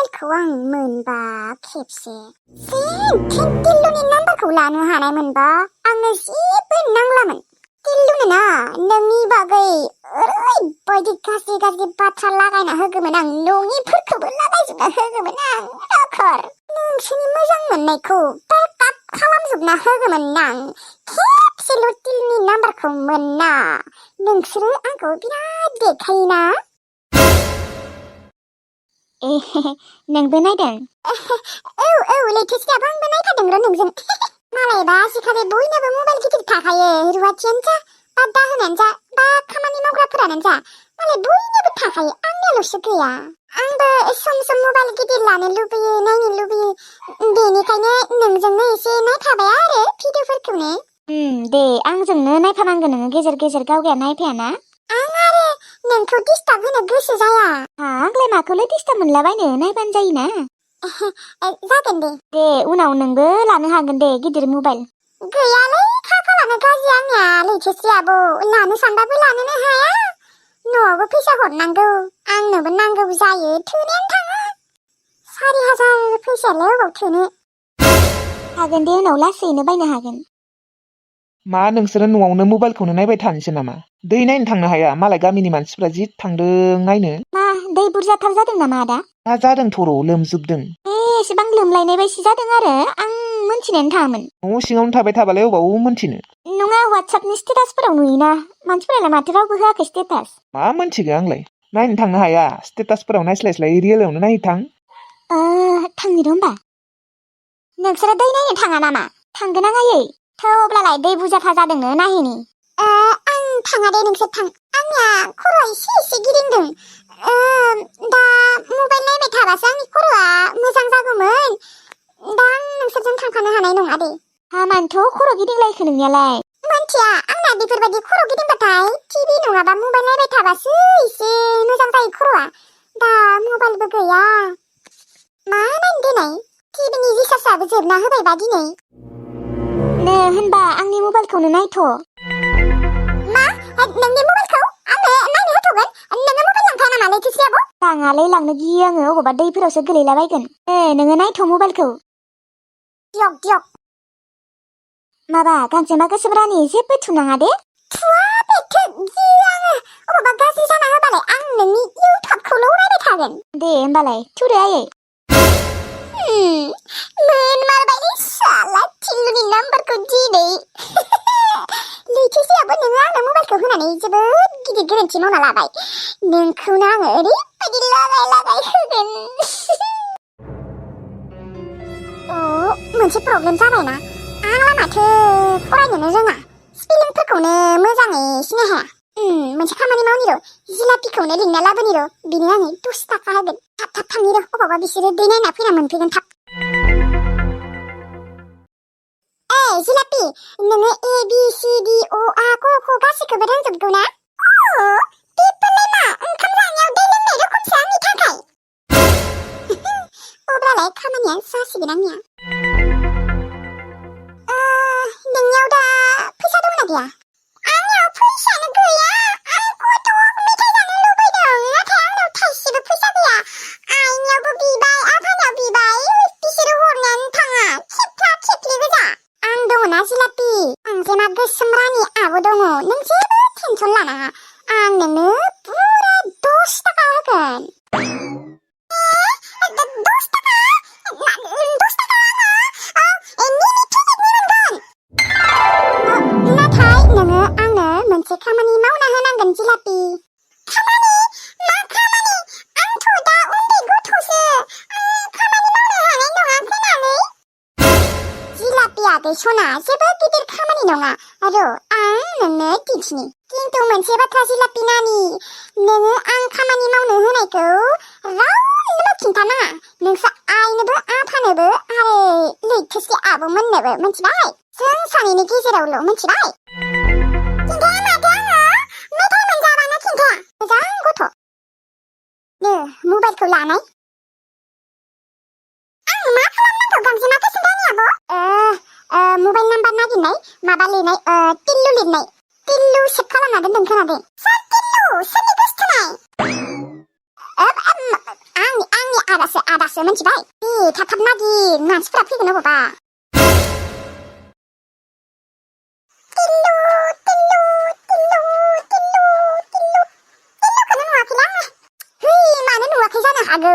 मबाइलखौ आं मोनबा खेबसे जेन टिल्लुनि नाम्बारखौ लानो हानाय मोनबा आंनो जेबो नांलामोन। टिल्लुनो ना नोंनि बागै ओरैबायदि गाज्रि गाज्रि बाथ्रा लागायना होगौमोन आं, नङिफोरखौबो लागायजोबना होगौमोन आं। दाखर नोंसोरनि मोजां मोननायखौ बेकआप खालामजोबना होगौमोन आं। खेबसेल' टिल्लुनि नाम्बारखौ मोनना नोंसोरो आंखौ बिराद देखायोना। नोंबो नायदों? औ लैथोसेयाबो आंबो नायफादों र' नोंजों। मालायबा आजिखालि बयनाबो मबाइल गिदिर थाखायो, रुवाथियानो जा बा दाहोनायानो जा बा खामानि मावग्राफोरानो जा, मालाय बयनाबो थाखायो, आंनियाल'सो गैया। आंबो सम सम मबाइल गिदिर लानो लुबैयो, नायनो लुबैयो, बेनिखायनो नोंजोंनो एसे नायफाबाय आरो भिडिअफोरखौनो। दे आंजोंनो नायफानांगौ नोङो गेजेर गेजेर, गावगाया नायफायाना। आं आरो नोंखौ डिस्टार्ब होनो गोसो जाया। आंलाय माखौलाय डिस्टार्ब मोनलाबायनो, नायबानो जायोना। जागोन दे। दे उनाव नोंबो लानो हागोन दे गिदिर मबाइल। गैयालै खाफालानो गाज्रि आंनिया लैथोसेयाबो, लानो सानबाबो लानोनो हाया। न'आवबो फैसा हरनांगौ, आंनोबो नांगौ जायो, थोनायानो थाङा। 4,000 फैसायालाय अबाव थोनो। हागोन दे उनाव लासैनो बायनो हागोन। मा नोंसोरो न'आवनो मबाइलखौनो नायबाय थानोसै नामा? दै नायनो थांनो हाया? मालाय गामिनि मानसिफ्रा जि थांदों नायनो। मा दै बुरजाथार जादों नामा आदा? मा जादों थर' लोमजोबदों। एसेबां लोमलायनाय बायसि जादों आरो आं मोनथिनायानो थाङामोन। न' सिङावनो थाबाय थाबालाय अबाव मोनथिनो। नङा, वाट्सएपनि स्टेटासफोराव नुयोना, मानसिफोरालाय माथो रावबो होआखै स्टेटास। मा मोनथिगो आंलाय, नायनो थांनो हाया? स्टेटासफोराव नायस्लायस्लाय रियेलावनो नायनो थां। थांनि र' होमबा। नोंसोरो दै नायनो थाङा नामा? थांगोन आं आयै। अब्लालाय दै बुरजाथार जादोंनो नायहैनि। आं थाङा दे, नोंसोर थां। आंनिया खर'आ एसे गिदिंदों। दा मबाइल नायबाय थाबासो आंनि खर'आ मोजां जागौमोन। दा आं नोंसोरजों थांफानो हानाय नङा दे। हामानोथ' खर' गिदिंलायखो नोंनियालाय? मोनथिया, आंना बेफोरबायदि खर' गिदिंबाथाय टिभि नङाबा मबाइल नायबाय थाबासो एसे मोजां जायो खर'आ। दा मबाइलबो गैया। मा नायनो देनाय, टिभिनि रिसार्जआबो जोबना होबायबा दिनै। दे होनबा आंनि मबाइलखौनो नायथ'। मा? नोंनि मबाइलखौ आंनो नायनो होथ'गोन? नोङो मबाइल लांफाया नामा लैथोसेयाबो? लाङालै, लांनो गियो आङो, अबावबा दैफोरावसो गोलैलाबायगोन। नोङो नायथ' मबाइलखौ। दियक माबा गांजेमा गोसोम रानि जेबो थुनाङा दे। थुवा बेथो, गियो आङो। अबावबा गाज्रि जाना होबालाय आं नोंनि इउथाबखौल' नायबाय थागोन। दे होमबालाय थुदो आयै। मोनमारबायलै साला टिल्लुनि नाम्बारखौ दिनै। लैथोसेयाबो नोङो आंनो मबाइलखौ होनानै जोबोद गिदिर गोरोन्थि मावना लाबाय। नोंखौनो आङो ओरैबायदि लागाय होगोन। मोनसे प्रब्लेम जाबायना, आंला माथो फरायनोनो रोङा, स्पेलिंफोरखौनो मोजाङै सिनाय हाया। मोनसे खामानि मावनि र', जिलापिखौनो लिंना लाबोनि र', बिनो आङो 10 थाखा होगोन। थाब थांनि र', अबावबा बिसोरो दै नायना फैना मोनफैगोन थाब। जिलापि, नोङो ABCDOA क गासैखौबो रोंजोबगौ ना? बेफोरलाय मा ओंखाम जानायाव दै लोंनाय रोखोमसो आंनि थाखाय। अब्लालाय खामानिया जासिगोन आंनिया। नोंनियाव दा फैसा दंना गैया? आंनियाव फैसायानो गैया। आं खथ' मेथाइ जानो लुबैदों, नाथाय आंनाव थाइसेबो फैसा गैया। आइनियावबो बिबाय, आफानाव बिबाय, बिसोरो हरनायानो थाङा, खेफ्ला खेफ्लि गोजा। आं दङना जिलापि, गांजेमा गोसोम रानि आब' दङ, नों जेबो टेनसन लानाङा। आं नोंनो पुरा 10 थाखा होगोन। 10 थाखा? 10 थाखा नाथाय नोङो आंनो मोनसे खामानि मावना होनांगोन जिलापि। खामानि? मा खामानि? आंथ' दा उन्दै गथ'सो, खामानि मावनो हानाय नङा खोनालै। जिलापि आगै सना, जेबो गिदिर खामानि नङा। र' आं नोंनो दिन्थिनि। खिन्थु मोनसे बाथ्रा जिलापि नानि, नोङो आं खामानि मावनो होनायखौ रावनोबो खिन्थानाङा। नोंसोर आइनोबो, आफानोबो आरो लैथोसे आब'मोननोबो, मिथिबाय? जों सानैनि गेजेरावल', मिथिबाय? खिन्थाया माथो आङो, मेथाइ मोनजाबानो खिन्थाया, मोजां गथ'। मबाइलखौ लानाय। आं मा खालामनांगौ गांजेमा गोसोम रानि आब'? मबाइल नाम्बार नागिरनाय, माबा लिरनाय, टिल्लु लिरनाय। टिल्लु सेभ खालामना दोनदों खोनादों। सोर टिल्लु? सोरनि गोसथोनाय? आंनि आदासो मिथिबाय दे थाब नागिर मानसिफोरा फैगोन अबावबा तिल्लुखौनो नुवाखैना है मानो नुवाखै जानो हागौ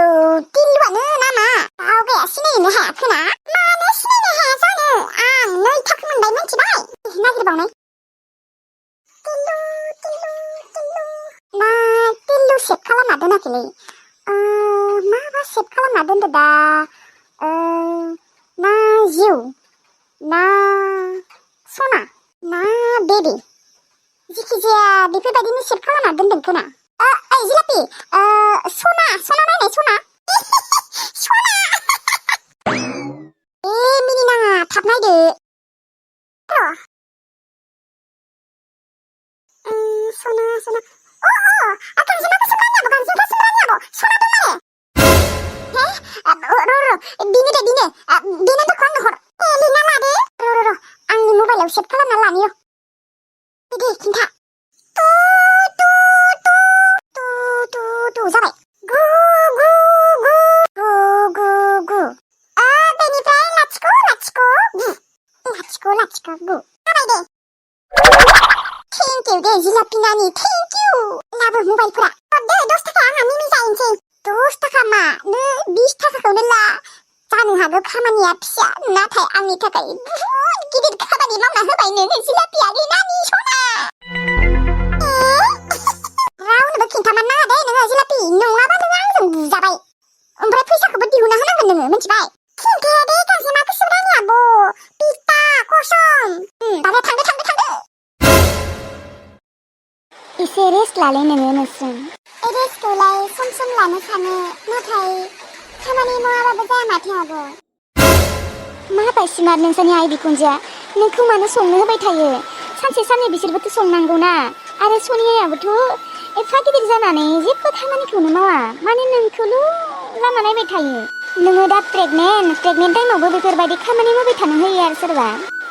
तिल्लुआनो नामा आवगाया सिनायनो हायाखैना मानो सिनायनो हाया जानो आं नै थाखो मोनबाय मिथिबाय नागिरबावनाय ना तिल्लु सेभ खालामना दोनाखैलै माबा सेभ खालामना दोनदो दा ना जिउ ना सना ना बेबी जिखिजाया बेफोरबायदिनो सेभ खालामना दोनदों खोना ओइ जिलापि सना नायनाय सना सना मिनिनाङा थाब नायदो सना गांजेमाखौ सोंनानै आब' सना दं माने र' बेनो बेनोखौ आंनो हर लिरना लादो र' आंनि मबाइलाव सेभ खालामना लानियो दे खिन्था जाबाय गु बेनिफ्राय लाथिख' गु जाबाय दे थेंक इउ दे जिलापि नानि थेंक इउ लाबो मबाइलफोरा हरदो 10 थाखा आंहा मिनि जाहैनोसै 10 थाखा मा नो 20 थाखाखौनो ला जानो हागौ खामानिया फिसा नाथाय आंनि थाखाय बुहुद गिदिर खामानि मावना होबाय नोङो जिलापियारि नानि सना रावनोबो खिन्थानो नाङा दे नोङो जिलापि नङाबा नोङो आंजों बुजाबाय ओमफ्राय फैसाखौबो दिहुनना होनांगोन नोङो मिथिबाय खिन्थाया दे गांजेमाखौ सोंनानै आब' पिता कसम दानो थांदो एसे रेस्ट लालाय नोङो नोंस्रों रेस्टखौलाय सम लानो सानो नाथाय खामानि मावाबाबो जाया माथो आब' माबाय सिमार्ट नोंसानि आइ बिखुनजोआ नोंखौ मानो संनो होबाय थायो सानसे साननै बिसोरबोथ' संनांगौना आरो सनियायाबोथ' एफा गिदिर जानानै जेबो खामानिखौनो मावा माने नोंखौल' लामा नायबाय थायो नोङो दा प्रेगनेन्ट टाइमावबो बेफोरबायदि खामानि मावबाय थानो होयो आरो सोरबा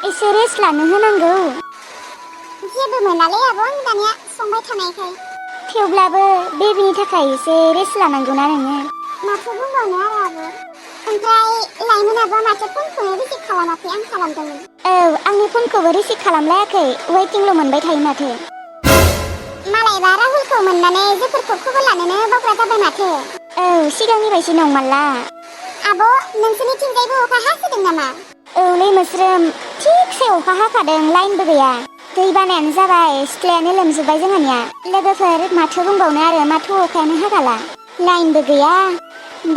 एसे रेस्ट लानो होनांगौ जेबो मोनालै आब' आं दानिया संबाय थानायखाय थेवब्लाबो बेबिनि थाखाय एसे रेस्ट लानांगौना नोङो माथो बुंबावनो आरो आब' ओमफ्राय लाइमोनाबो माथो फनखौनो रिसिभ खालामाखै आं खालामदोंमोन औ आंनि फनखौबो रिसिभ खालामलायाखै वेटिंल' मोनबाय थायो माथो मालायबा राहुलखौ मोननानै जोफोरखौ खबर लानोनो बावग्रा जाबाय माथो औ सिगांनि बायदि नंमारला आब' नोंसोरनिथिंजायबो अखा हासोदों नामा औलै मोस्रोम थिगसे अखा हाखादों लाइनबो गैया दै बानायानो जाबाय सिथ्लायानो लोमजोब्बाय जोंहानिया लोगोफोर माथो बुंबावनो आरो माथो अखायानो हागाला लाइनबो गैया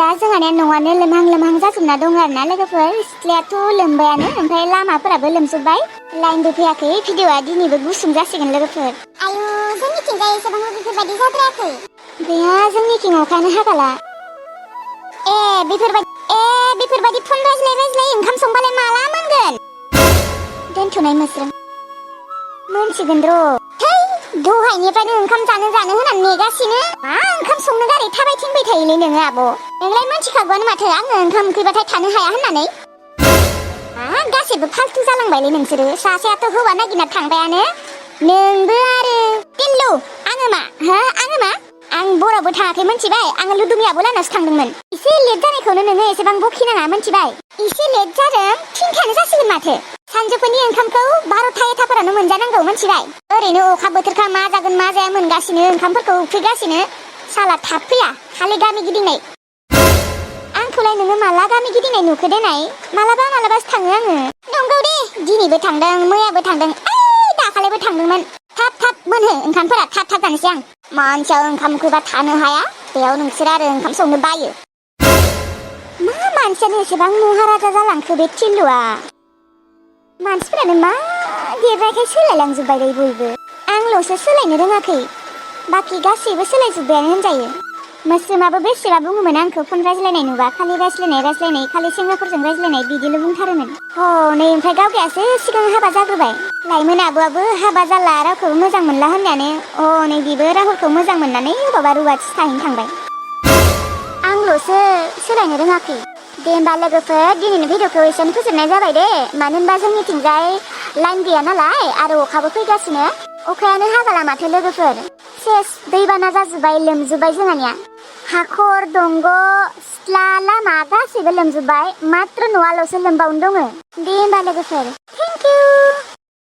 दा जोंहानिया न'आनो लोमहां जाजोबना दं आरोना लोगोफोर सिथ्लायाथ' लोमबायानो ओमफ्राय लामाफोराबो लोमजोब्बाय लाइनबो फैयाखै भिडिअ'आ दिनैबो गुसुं जासिगोन लोगोफोर आयु जोंनिथिंजाय एसेबां बेफोरबायदि जाद्रायाखै गैया जोंनिथिं अखायानो हागाला बेफोरबायदि फन रायज्लाय ओंखाम संबालाय माला मोनगोन दोनथ'नाय मोस्रोम मोनसिगोन र' थै दहायनिफ्रायनो ओंखाम जानो होननानै नेगासिनो मा ओंखाम संनो गारै थाबायथिंबाय थायोलै नोङो आब' नोंलाय मिथिखागौआनो माथो आङो ओंखाम उखैबाथाय थानो हाया होननानै गासैबो फालतु जालांबायलै नोंसोरो सासेयाथ' हौवा नागिरना थांबायानो नोंबो आरो तिल्लु आङो मा आं बरावबो थाङाखै मिथिबाय आङो लुदुमि आब' लानावसो थांदोंमोन एसे लेट जानायखौनो नोङो एसेबां बखिनाङा मिथिबाय एसे लेट जादों 3थायानो जासिगोन माथो सानजौफुनि ओंखामखौ 12था-1थाफोरावनो मोनजानांगौ मिथिबाय ओरैनो अखा बोथोरखा मा जागोन मा जाया मोनगासिनो ओंखामफोरखौ उखैगासिनो साला थाब फैया खालि गामि गिदिंनाय आंखौलाय नोङो माला गामि गिदिंनाय नुखो देनाय मालाबासो थाङो आङो नंगौ दे दिनैबो थांदों मैयाबो थांदों दाखालिबो थांदोंमोन थाब मोनहो ओंखामफोरा थाब जानोसै आं मानसिया ओंखाम उखैबा थानो हाया बेयाव नोंसोर आरो ओंखाम संनो बायो मा मानसियानो एसेबां महाराजा जालांखो बे तिल्लुआ मानसिफोरानो मा देरनायखाय सोलायलांजोब्बायलै बयबो आंल'सो सोलायनो रोङाखै बाखि गासैबो सोलायजोब्बायानो होनजायो मोस्रोमाबो बेसेबा बुङोमोन आंखौ फन रायज्लायनाय नुबा खालि रायज्लायनाय खालि सेंग्राफोरजों रायज्लायनाय बिदिल' बुंथारोमोन नै ओमफ्राय गावगायासो सिगां हाबा जाग्रोबाय लाइमोन आब'आबो हाबा जाला रावखौबो मोजां मोनला होननानै नै बिबो राहुलखौ मोजां मोननानै अबावबा रुवाथि थाहैनो थांबाय आंल'सो सोलायनो रोङाखै दे होमबा लोगोफोर दिनैनि भिडिअखौ एसेयावनो फोजोबनाय जाबाय दे मानो होनबा जोंनिथिंजाय लाइन गैया नालाय आरो अखाबो फैगासिनो अखायानो हागाला माथो लोगोफोर सेस दैबाना जाजोब्बाय लोमजोब्बाय जोंहानिया हाखर दंग सिथ्ला लामा गासैबो लोमजोब्बाय मात्र न'आल'सो लोमबावनो दङ दे होमबा लोगोफोर थेंक इउ